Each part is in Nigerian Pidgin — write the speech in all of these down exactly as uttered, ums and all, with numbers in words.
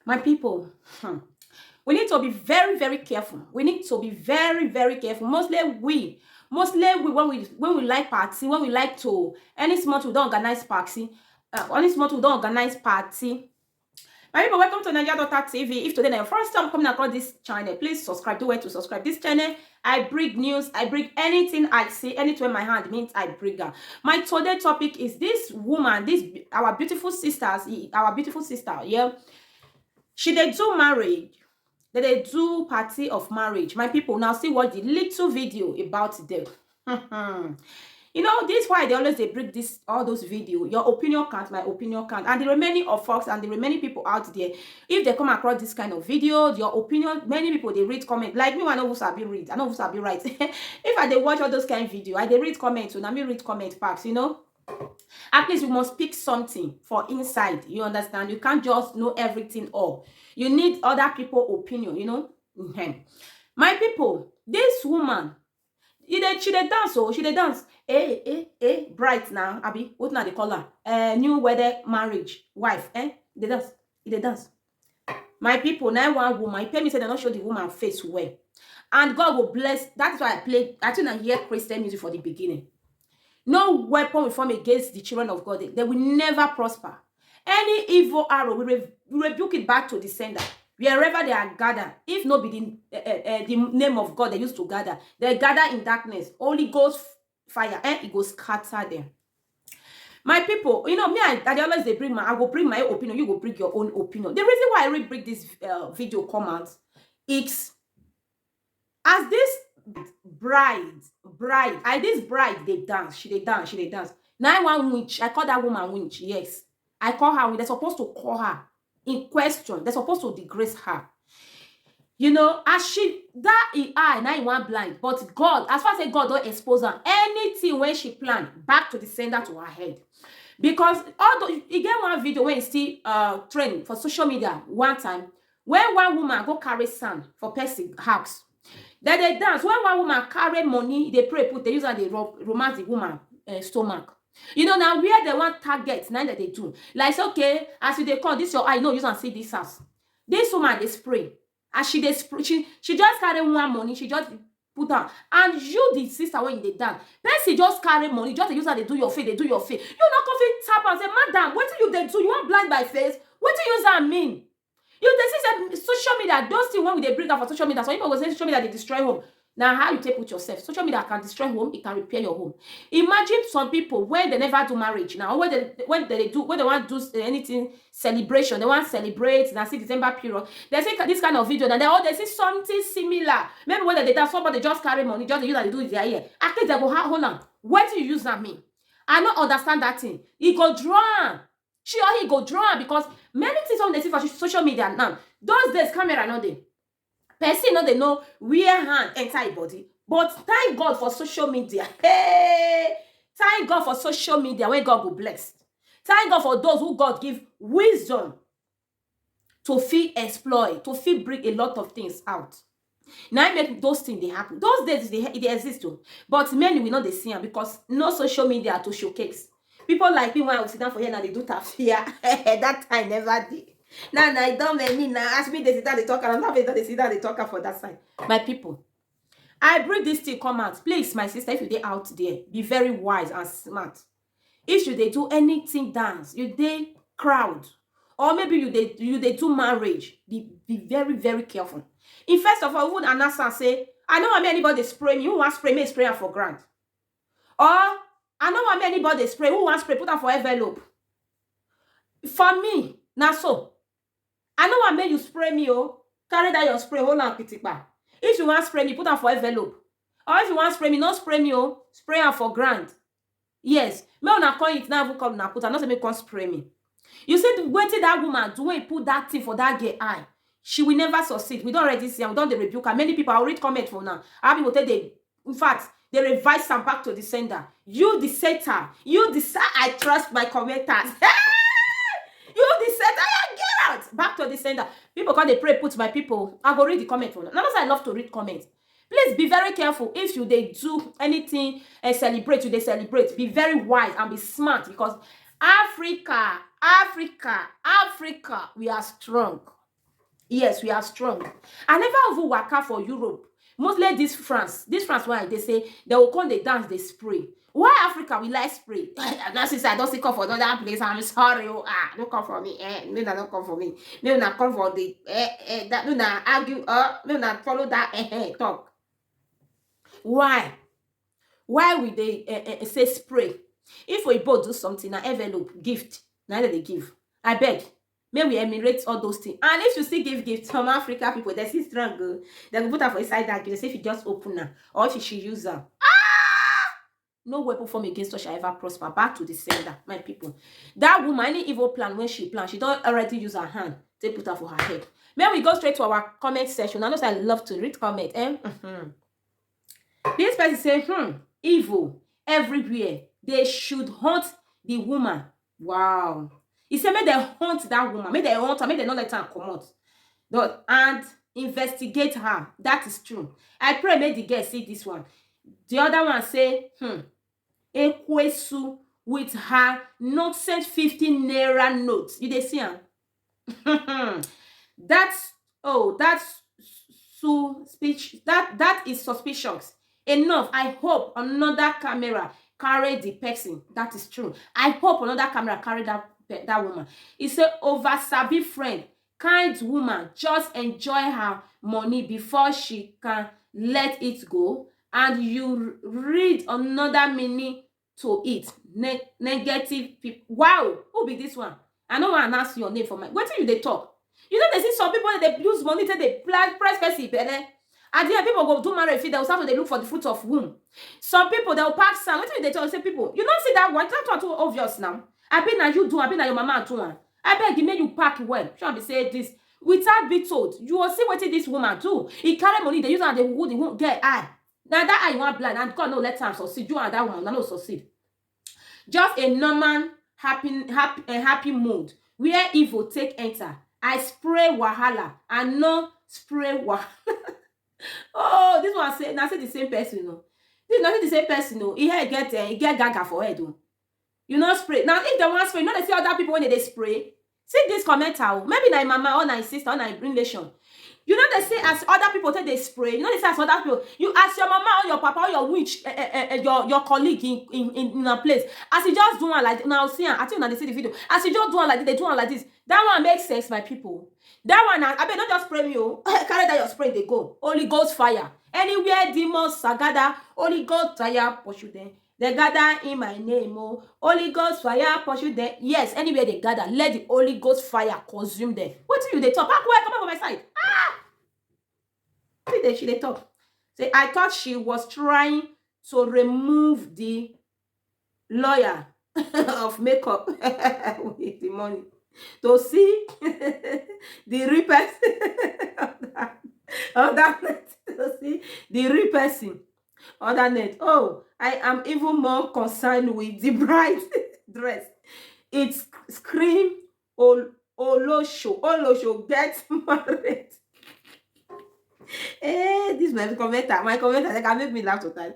My people, hmm, we need to be very, very careful. We need to be very, very careful. Mostly we, mostly we, when we when we like party, when we like to, any small thing we don organize party, uh, any small thing we don organize party. My people, welcome to Naija Daughter T V. If today na your first time coming across this channel, please subscribe. Do well to subscribe this channel. I bring news, I bring anything I see, anything my hand means, I bring her. My today topic is this woman, this be- our beautiful sisters, e- our beautiful sister, yeah. She dey do marriage, they dey do party of marriage. My people, now see what the little video about them. You know, this why they always they bring this all those video. Your opinion count, my opinion count, and the remaining of us and the remaining people out there, if they come across this kind of video, your opinion, many people they read comment. Like me, I know who sabi read, I know who sabi write. If I dey watch all those kind of video, I dey read comment, so na me read comment back. You know, at least you must pick something for inside. You understand? You can't just know everything all. You need other people opinion. You know, Mhm. My people, this woman, e dey she dey dance, oh, she dey dance. Eh, eh, eh, bright now, abi what na dey call her? Eh, new wedded marriage wife, eh? Dey dance, e dey dance. My people, na one woman, e pay me say dem no show the woman face well. And God go bless. That is why I play, I think I hear Christian music for the beginning. No weapon will form against the children of God. They, they will never prosper. Any evil arrow, we, re- we rebuke it back to the sender. Wherever they are gathered, if no be the, uh, uh, uh, the name of God they used to gather, they gather in darkness. Holy Ghost f- fire, eh, it go scatter them. My people, you know me, I, I dey always dey bring my, I go bring my own opinion, you go bring your own opinion. The reason why I really bring this uh, video come out, it's as this bride, bride, I this bride dey dance, she dey dance, she dey dance. Now I one witch, I call that woman witch, yes. I call her, they're supposed to call her in question, they're supposed to disgrace her. You know, as she that in eye, now in one blind, but God, as far as say God don't expose her, anything when she plan, back to the sender to her head. Because although you get one video when you see uh trend for social media one time, when one woman go carry sand for person house, then they dance. When one woman carry money, they pray put, they use her they ro- romance the woman uh, stomach. You know now where they want target now that they do. Like say, okay, as you dey come, this your eye, no use and see this house. This woman dey spray. As she dey spray, she she just carry one money, she just put am. And you, the sister, when you dey dance, person just carry money, just dey use her dey do your face, dey do your face. You no come fit tap and say, madam, wetin you dey do? You wan blind my face? Wetin use am mean? You dey see say social media, those things when we dey bring am for social media, some people go say social media dey destroy home. Na how you take put yourself. Social media can destroy home, it can repair your home. Imagine some people when they never do marriage now, when they when they do when they want do anything celebration, they want celebrate, na see December period. They see this kind of video, and they oh they see something similar. Maybe when they dance, somebody just carry money, just use and do their ear. I think they go ha- hold on. Wetin you use that mean? I no understand that thing. He go draw am. She or he go draw am because many things wey we dey see for social media now. Those days camera no dey. Person no dey know where hand enter him body. But thank God for social media. Hey! Thank God for social media wey God go bless. Thank God for those who God give wisdom to fit exploit, to fit bring a lot of things out. Now I make those things they happen. Those days they, they exist too. But many will not they see am because no social media to showcase. People like me when I sit down for here now they do tafia. That time never did. Now now I don't make me now. Ask me they sit down they talk and I'm not they sit down they talk for that side. My people, I bring this thing come out. Please, my sister, if you dey out there, be very wise and smart. If you dey do anything dance, you dey crowd, Or maybe you dey you dey do marriage, be be very very careful. In first of all, even announce am say, I no want make anybody spray me. Who wan spray me, spray am for ground. Or I no want make anybody spray. Who wan spray, put am for envelope. For me, na so. I no want make you spray me o. Carry that your spray, hold am kitipa. If you wan spray me, put am for envelope. Or if you wan spray me, no spray me o. Spray am for ground. Yes, make una come eat now, even come una put am, no say make come spray me. You see the wetin that woman do when he put that thing for that girl eye? She will never succeed. We don already see am, we don dey rebuke am. Many people, I will read comment for now. How people take dey, in fact, dey revise am back to the sender. You the sender, you the se- I trust my commenters. You the sender, yeah, get out back to the sender. People come dey pray put my people. I go read the comment for now. Na because I love to read comment. Please be very careful if you dey do anything and celebrate, you dey celebrate. Be very wise and be smart, because Africa, Africa, Africa, we are strong. Yes, we are strong. I never even waka for Europe. Mostly this France, this France where they say they will come, they dance, they spray. Why Africa we like spray? Now since I don't see come for another place, I'm sorry. Oh, ah, don't come for me. Eh, no, no, don't come for me. No, no, come for the eh, eh, that no, no, argue. Uh, no, no, follow that eh, eh, talk. Why? Why we dey eh, eh, say spray? If we both do something, na envelope, gift, na dem dey give. I beg, may we emulate all those things. And if you still give gift, some Africa people, they see strong go. They go put am for inside that gift. They say if you just open am, or if you should use am. Ah! No weapon form against us shall ever prosper. Back to the sender, my people. That woman, any evil plan when she plan, she don't already use her hand. They put her for her head. May we go straight to our comment section. I know say I love to read comment. Eh? Mhm. This person say, hmm, evil everywhere. They should hunt the woman. Wow. He said, make they hunt that woman. Make they hunt her. Make they not let her come out. But, and investigate her. That is true. I pray make the girl see this one. The other one say, hmm, Ekwesu with her nonsense fifty naira note. You dey see am? That's, oh, that's su speech that that is suspicious. Enough. I hope another camera carry the person. That is true. I hope another camera carry that pe- that woman. He say, over sabi friend, kind woman, just enjoy her money before she can let it go, and you r- read another meaning to it. Ne- negative people. Wow, who be this one? I no wan announce your name for my. Wetin you dey talk? You know they see some people that they use money take dey pla- press person belle. At the end, people go do marriage fit, they will start to dey look for the fruit of womb. Some people, they will pack sand. Wetin you dey talk? Say people, you no see that one. That one too obvious now. Abi na you do, abi na your mama do am. I beg you, make you pack well. Shall be say this without be told. You will see wetin this woman do. He carry money, they use am, they woo the womb, get eye. Now that eye you want blind, and God no let am succeed. You and that woman, no succeed. Just a normal happy happy a happy mood where evil take enter. I spray wahala, I no spray wahala. Oh, this one say, na say the same person o. This na say the same person o. E head get eh, e get gaga for head o. You no spray. Now if they wan spray, you no dey see other people when they dey spray. See this commenter o. Maybe na im mama or na im sister or na im relation. You no dey see as other people take dey spray. You no dey see as other people. You as your mama or your papa or your witch, eh, eh, eh, eh, your your colleague in in in in a place. As he just do one like now see am. I think una dey see the video. As he just do one like this, they do one like this. That one makes sense, my people. That one, na abeg no just spray me o. Carry that your spray dey go. Holy Ghost fire. Anywhere demons are gather, Holy Ghost fire pursue them. They gather in my name o. Holy Ghost fire pursue them. Yes, anywhere they gather, let the Holy Ghost fire consume them. Wetin you dey talk? Pack well, come out for my side. Ah! Wetin dey she dey talk? Say I thought she was trying to remove the lawyer of makeup with the money to see the real person of that net, to see the real person on that net. Oh, I am even more concerned with the bride dress. It scream Ol- Olosho, Olosho get married. Eh, this my commenter, my commenter, they can make me laugh sometimes.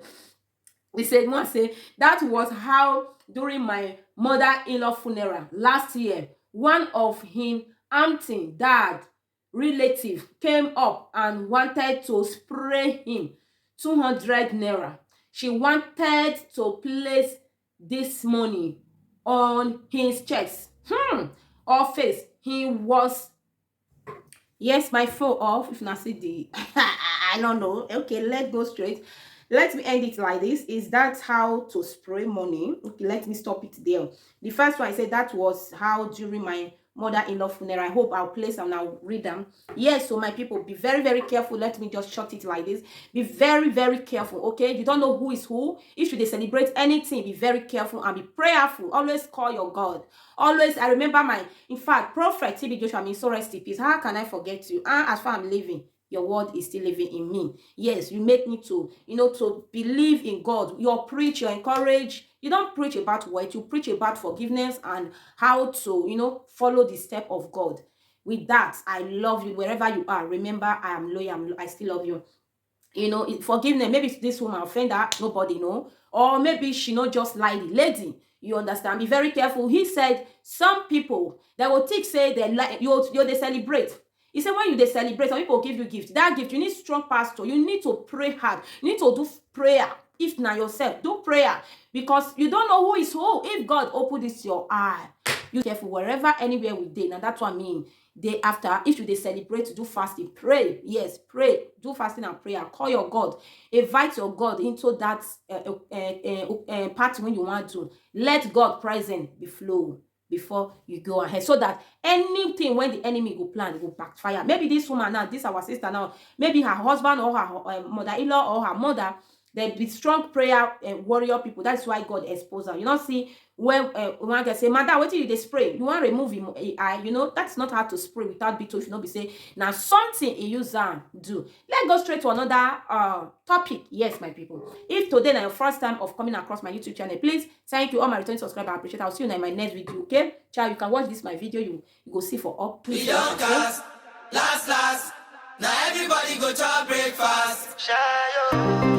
He said, one say, that was how during my mother-in-law funeral last year, one of him auntie dad relative came up and wanted to spray him two hundred naira. She wanted to place this money on his chest, hmm, or face. He was, yes, my phone off. If not see the, I don't know. Okay, let's go straight. Let me end it like this. Is that how to spray money? Okay, let me stop it there. The first one, I said that was how during my mother-in-law funeral. I hope I'll place and I'll read them. Yes, so my people, be very, very careful. Let me just shut it like this. Be very, very careful, okay? You don't know who is who. If you dey celebrate anything, be very careful and be prayerful. Always call your God. Always, I remember my, in fact, Prophet T B Joshua, I mean, so rest in peace. How can I forget you? Ah, as far I'm living, your word is still living in me. Yes, you make me to, you know, to believe in God. You preach, you encourage. You don't preach about what, you preach about forgiveness and how to, you know, follow the step of God. With that, I love you wherever you are. Remember, I am loyal. I'm lo- I still love you. You know, it- forgiveness. Maybe this woman offend her, nobody know. Or maybe she not just lie the lady. You understand? Be very careful. He said some people, they will think say they like you. You they celebrate. He said when you they celebrate, some people give you gift. That gift, you need strong pastor. You need to pray hard. You need to do prayer. If not yourself, do prayer, because you don't know who is who. If God open this your eye, you careful wherever, anywhere we dey. Now that's what I mean. Day after, if you dey celebrate, do fasting, pray. Yes, pray, do fasting and prayer. Call your God, invite your God into that uh, uh, uh, uh, uh, part when you want to. Let God present be flow before you go ahead, so that anything when the enemy go plan, it go backfire. Maybe this woman now, this our sister now, maybe her husband or her uh, mother-in-law or her mother, they be strong prayer uh, warrior people. That's why God expose her. You know, see when uh, one guy say, "Madam, what you they spray? You want remove him? I, you know, that's not how to spray without beetle. If you not be say now something he use and do." Let's go straight to another uh topic. Yes, my people. If today na your first time of coming across my YouTube channel, please thank you all my returning subscribers. I appreciate. I'll see you in my next video. Okay, child, you can watch this my video. You you go see for up. We don cast, last last. Now everybody go chop breakfast. Shayo.